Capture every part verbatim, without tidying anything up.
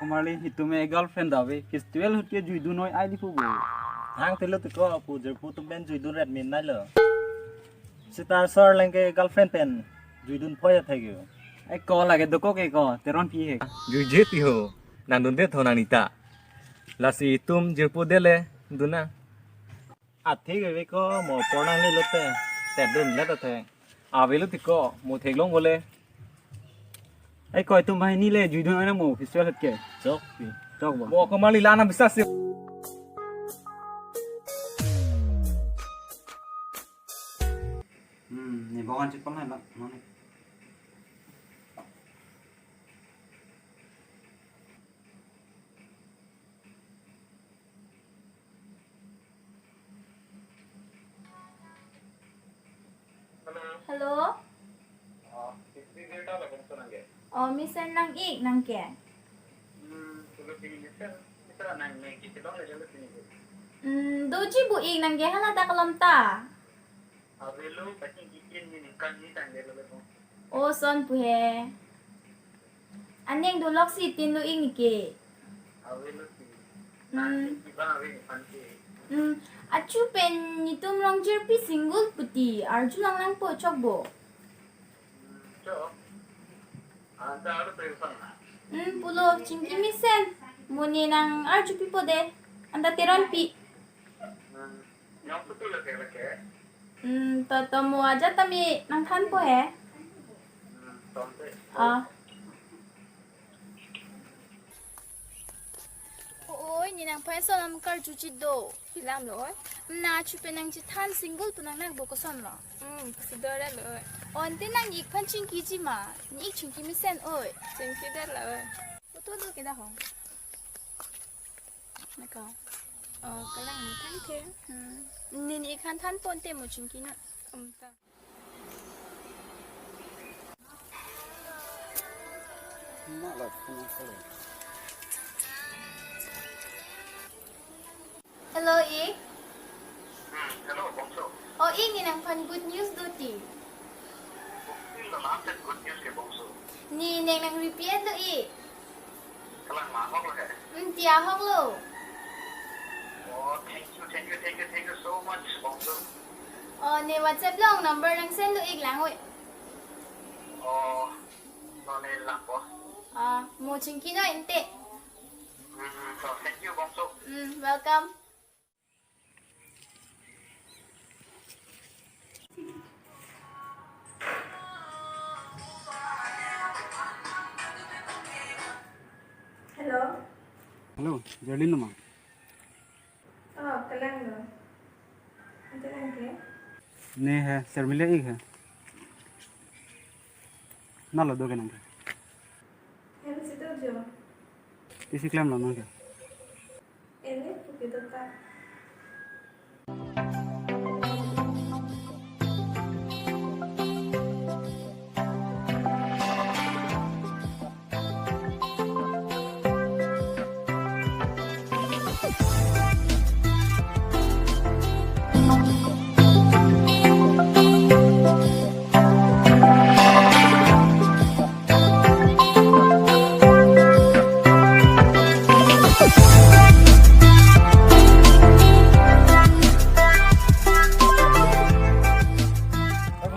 Marli, itum ke girlfriend dave, festival ahut ke juidun noi ai di pu bo. Hang tilo tiko, pu jirpo atum pen juidun ret min nailo. Sita sor lengke girlfriend pen juidun phoya thek yo. Ai ko lake dokok ke ko, Teronpi he. Juije ti ho, nangdunde tho nangnita. Lasi itum jirpo dele dun nang. Athik ave ko, mo pornang le lote, tedun le tote. Avelo tiko, mo theklong bole. Ai ko itum banghini le juidun noi nang mo festival ahut ke. Chok pi. Chok bo. Mo ko Marli la nang bisa si. Hmm, ne bongan chit pon hai ba, mo ne. Hello. Oh, mesen nang-ik nang ke. Hmm, doji bu-ik nang ke hala dak alam ta. Avelo, kachingki kin ni ningkan ni tangdelo le bong. O son pu he. Aning doloksi tin lo-ik neke. Avelo si. Hmm. Nang kiba ave ni pan ke. Hmm. Achu pen netum Rongjirpi single puti arjulong nangpo, chok bo. Hmm, chok. Anta aro pe sang na. Hmm, pulo chingki mesen. Mo ne nang arjupipo de. Anta Teronpi. Hmm. Nyong putu lake lake. Hmm, to to mo ajat tame nangthanpo he. Hmm, tonte. Ah. Oi, ne nangphan son alam karju chit do. Pi alam lo oi. Na chu pen nangchethan single pu nang nang bo koson lo. Hmm, pusi dor lo oi. Ante nang-ik aphan chingkiji ma. Ne-ik chingki mesen oi. Chingki det lo oi. Putu do ke dak hong. Nako. Oh, kalang ni thank you. Hmm. Ne ne-ik aphan thanpon te mo chingki na. Um, ta. Hello, ik. Hmm, hello, bongso. Oh, ik, ne nangphan good news do ti. Koktin lo lam pen good news ke bongso. Ne nek nang repeat lo, ik. Kalang ma ahok lo he. Hmm, ti ahok lo. Oh, thank you, thank you, thank you, thank you so much, bongso. Oh, ne WhatsApp along number nang send lo, ik, lang oi. Oh, lo ne lang po. Ah, mo chingki noi ante. Hmm, so thank you, bongso. Hmm, welcome. Hello. Hello, Jerlin ma? Oh, kalang lo. Ante nang ke? Ne he, Sharmila ik he. Nalo do ke nang ke? Hem si dojo. Isi klem lo nang ke? Ene pu kedo ta.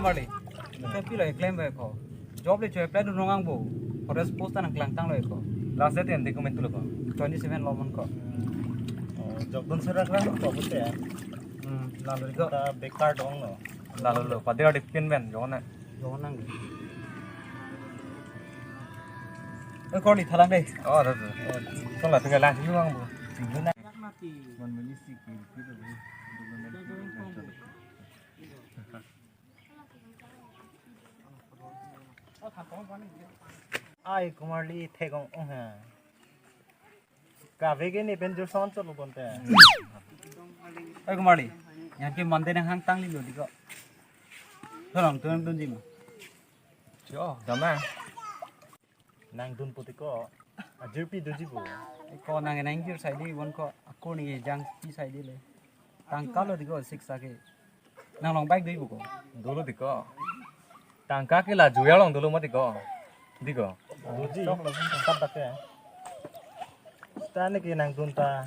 Marli, itum pi lo klem ba ko. Job le choi apply dun rong ang bo. Forest post ta nangklang tang lo ko. Last date en document tu lo ko. Twenty seven lo mon ko. Oh, job dun sera klang ko pute. Hmm, lalu ko. Ta bekar dong lo. Lalu lo, pada ada pin ben, jona. Jona. Eh, kau di thalang deh. Oh, ada tu. Kau lah tinggal lang sini bang bu. Sini na. One minute sih, kiri, kiri, kiri. Ai, ko Marli thek ong ong ha. Kave ke ne pen jur son chot lo bonte. Ai, ko Marli. Yan ke Monday nanghang tangli lo di ko. Tolong tuang dunji ma. Cho, dama. Nangdun pute ko. Ajirpi doji bo. Ko nang nang jur sai di bon ko. Ako ne jangpi sai di le. Tangka lo di ko, six ake. Nang long bike dui buko. Dolo di ko. Tangka ke la juya long dolo ma di ko. Di ko. Doji. Tangka dak ya. Ta ne ke nangdun ta,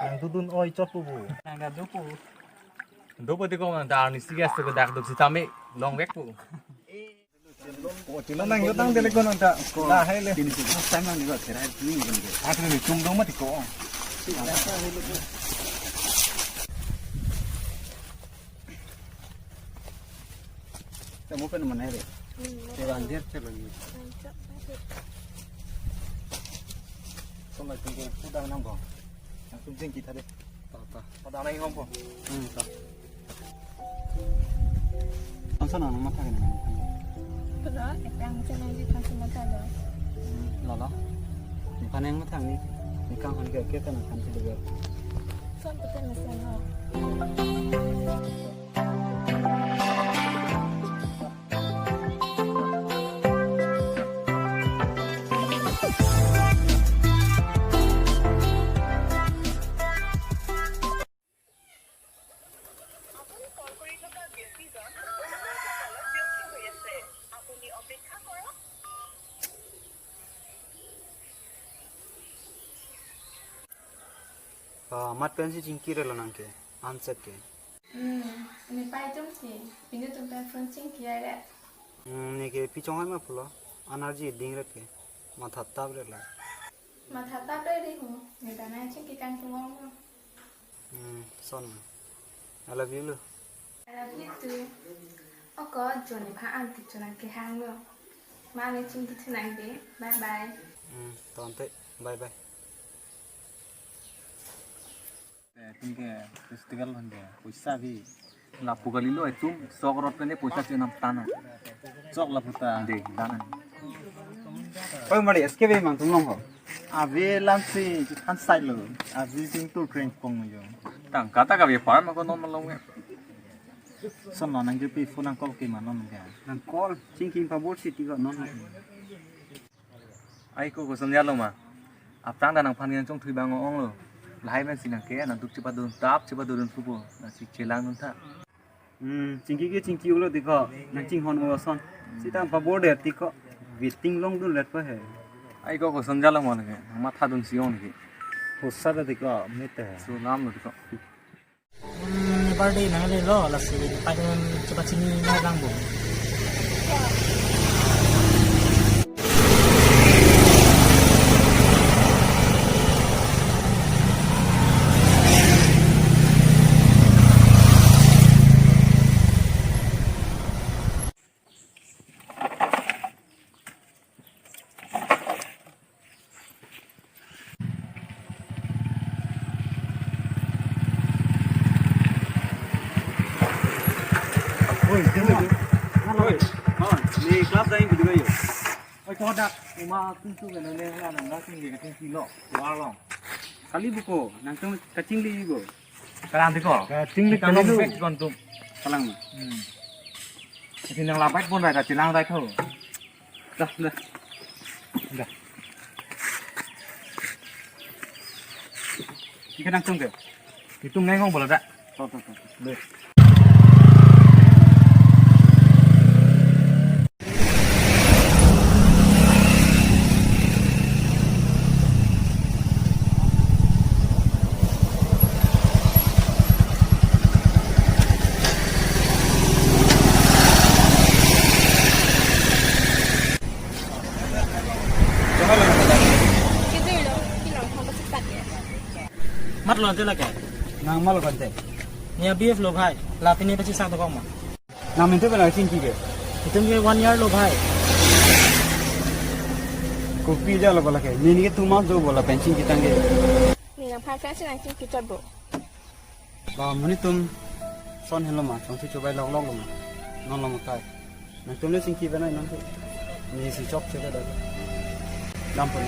nangdun dun oi chot pu bu. Nang da do pu. Do pu ti kong nang ta arni si gas to dak duk sitame longvek pu. Ko chilo nang yotang dele ko nang ta. Ko la hai le. Tini si first time nang diko tera hai tini ko. Atri ni tum do mati ko. Kamu kan mana re? Tera anjir chalo ni. Sola tinggal putar nang bang. Langsung jeng kita deh. Ta, ta. Pada anak yang ngomong. Hmm, ta. Ang sana nang matha kena. Pada, eh, yang macam yang di kantor macam ada. Hmm, lala. Bukan yang matha ni. Ni kang han ke ke kan kan sih juga. Son betul macam apa? আপুনি কল কৰি থকা ব্যক্তিজন অন্য এটা কলত ব্যস্ত হৈ আছে। আপুনি অপেক্ষা কৰক। Ah, mat pensi chingki relo nang ke, anset ke. Hmm, ne pai tum si, pinu tum pen phone chingki ai re. Hmm, ne ke pichong ai ma pulo, energy ding ret ke, matha tap ret la. Matha tap ret ri hu, ne dana chingki kan tum ong lo. Hmm, son. I love you lo. I love you too. Oko, joni pha anti chonang ke hang lo. Ma ne chingki thunang ke. Bye bye. Hmm, tonte, bye bye. Eh, tingke festival hande, poisa bi. Lapu kali lo itum, sok rot pen poisa chenam tana. Sok lapu ta. De, dana. Oi, mari, S K B mang tum long ho. Ave lam si, han sai lo. Ave ting tu kreng pong yo. Tang kata ka bi par ma ko non long ya. Son non nang jupi phone nang call ke ma non ya. Nang call, chingki pabor si ti ko non. Ai ko koson jalo ma. Aphrang ta nangphan nangchongthui abang ong lo. Lahai pensi nang ke nangduk chepadun tap chepadun pupo. Lasi chelang dun tha. Hmm, chingki ke chingki ulo ti ko. Nangchinghon ulo son. Sitang pabor det ti ko. Waiting long dun let pa he. Ai ko koson jalo ma nang ke. Nang matha dun si ong ke. Hosa da ti ko. Mete he. So nam lo ti ko. Hmm, ne birthday nangle lo, lasi pai dun chepachini nang lang bo. Oi, dino. Oi, oh, ni club dai video yo. Oi, kodak, uma pintu ke nang nang nang nang tinggi ke tinggi lo, warlong. Kali buko, nangtum kachingli bo. Kalang ti ko. Kachingli kang kali lo. Bek kon tum. Kalang ma. Hmm. Isi nang lapak pon rai, chelang rai tho. Dah, dah. Dah. Ikan nangtung ke? Itum nengong bola dak. Tuh, tuh, tuh. Deh. Mat lo ante lake. Nang mat lo ante. Nia B F lo bhai. La pini pachesang tokong ma. Nang mintu pena chingki ke. Itum ke one year lo bhai. Kopi ja lo bola ke. Nini ke tu mas do bola pen chingki tangke. Ni nang phan phan si nang chingki chot bo. Ba monit atum son helo ma, chongsi chobai lok lok lo ma. Non lo ma kai. Nangtum le chingki banai non tu. Ni si chok che da. Dam pon.